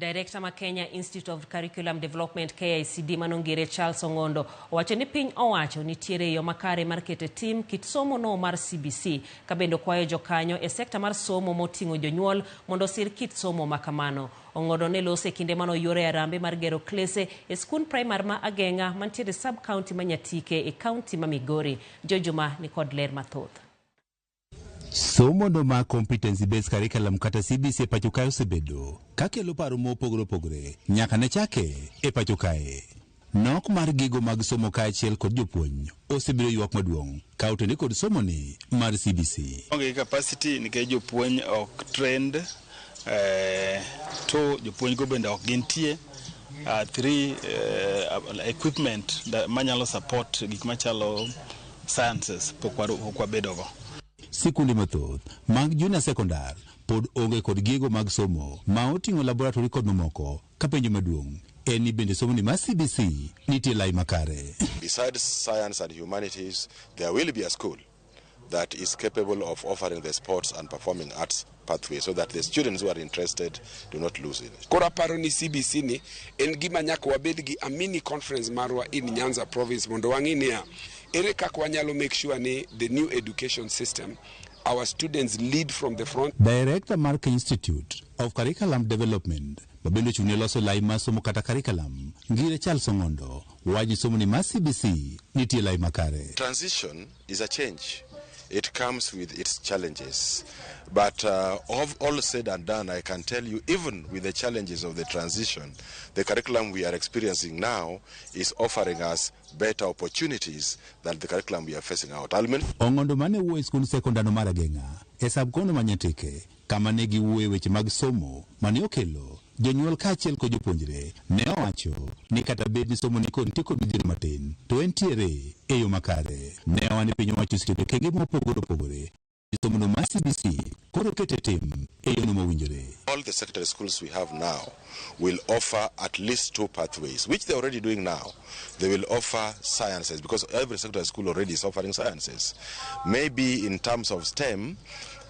Director ma Kenya Institute of Curriculum Development KICD manongire Charles Ong'ondo owacho ni piny owacho nitiere yo makare mar keto e tim kit somo no mar CBC ka bende okwayo jokanyo e sekta mar somo moting'o jonyuol mondo osir kit somo ma kamano. Ong'ondo ne loso e kinde mane oyuoro e arambe mar gero klese e skund primar ma Ageng'a mantiere sub county ma Nyatike e county ma Migori. Jojuma ni kod ler mathoth. Somo no mar Competency Based Curriculum kata CBC e pacho kae osebedo kakelo paro mopogore opogore nyaka ne chake e pacho kae. Nok mar gigo mag somo kaachiel kod jopuonj osebedo ywak maduong' ka otene kod somo ni mar CBC. Onge gi capacity nikech jopuonj ok trained, to jopuonj go bende ok gintie. Three, equipment manyalo support gik machalo sciences pok wabedo go. Sikunde mathoth mag junior secondar pod onge kod gigo mag somo ma oting'o laboratory kod mamoko ka penjo maduong' en ni bende somo ni mar CBC nitie lai makare. Besides science and humanities, there will be a school that is capable of offering the sports and performing arts pathway so that the students who are interested do not lose it. Koro aparo ni CBC ni en gima nyaka wabed gi a mini conference marwa in Nyanza province mondo wang'i niya ere kaka wanyalo make sure ni the new education system our students lead from the front. Director mar Kenya Institute of Curriculum Development mabende ochung' ne loso lai mar somo kata curriculum Ngire Charles Ong'ondo wacho somo ni mar CBC nitie lai makare. Transition is a change. It comes with its challenges. But of all said and done, I can tell you, even with the challenges of the transition, the curriculum we are experiencing now is offering us better opportunities than the curriculum we are facing out. Ong'ondo mane wuoyo e skund sekondar mar Ageng'a e sub-county ma Nyatike kama ne giwuoye weche mag somo mane okelo jonyuol kaachiel kod jopuonjre ne owacho ni kata bed ni somo ni kod nitie kod midhiero matin to entiere e yo makare. Ne owacho ni piny owacho oseketo okenge mopogore opogore somo no mar CBC koro kete tim e yono mowinjore. All the secondary schools we have now will offer at least two pathways, which they're already doing now. They will offer sciences because every secondary school already is offering sciences. Maybe in terms of STEM,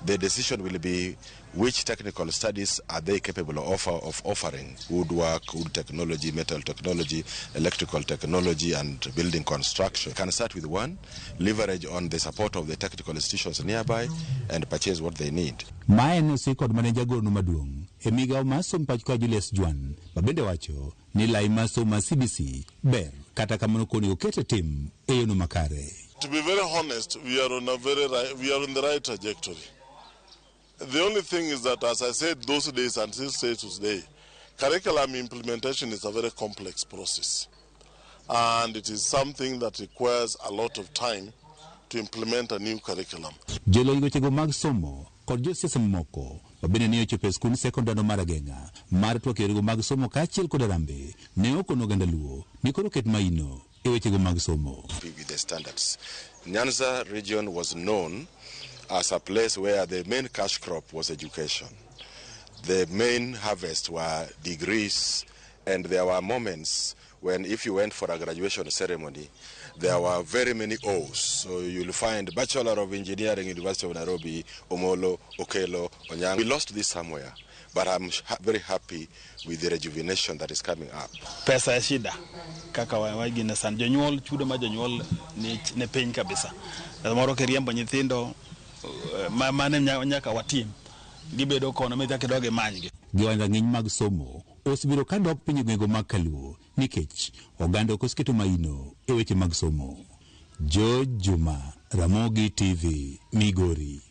the decision will be which technical studies are they capable of offering: woodwork, wood technology, metal technology, electrical technology, and building construction. Can start with one, leverage on the support of the technical institutions nearby, and purchase what they need. Mae ne osi kod mane jagoro maduong' e migawo mar somo pacho ka Julius Jwan ma bende wacho ni lai mar somo mar CBC ber kata kamano koni okete tim e yono makare. To be very honest, we are on the right trajectory. The only thing is that, as I said those days and still say today, curriculum implementation is a very complex process. And it is something that requires a lot of time to implement a new curriculum. Jolony wechego mag somo kod josiasa mamoko ma bende ne ochopo e skund sekondar mar Ageng'a mar twak yorego mag somo kaachiel kod Arambe ne okono oganda Luo ni koro ket maino e wechego mag somo. With the standards. Nyanza region was known as a place where the main cash crop was education. The main harvest were degrees, and there were moments when if you went for a graduation ceremony, there were very many O's. So you'll find Bachelor of Engineering, University of Nairobi, Omolo, Okelo, Onyango. We lost this somewhere, but I'm very happy with the rejuvenation that is coming up. Pesa e shida kaka wagine sani jonyuol chudo ma jonyuol ni piny kabisa. Samoro kiriembo nyithindo mane nyaka watim gibedo kono michak idog imanygi. Giwanjo rang'iny mag somo osebiro ka dok piny e gwenge mag Kaluo nikech oganda ok oseketo maino e weche mag somo. George Juma, Ramogi TV, Migori.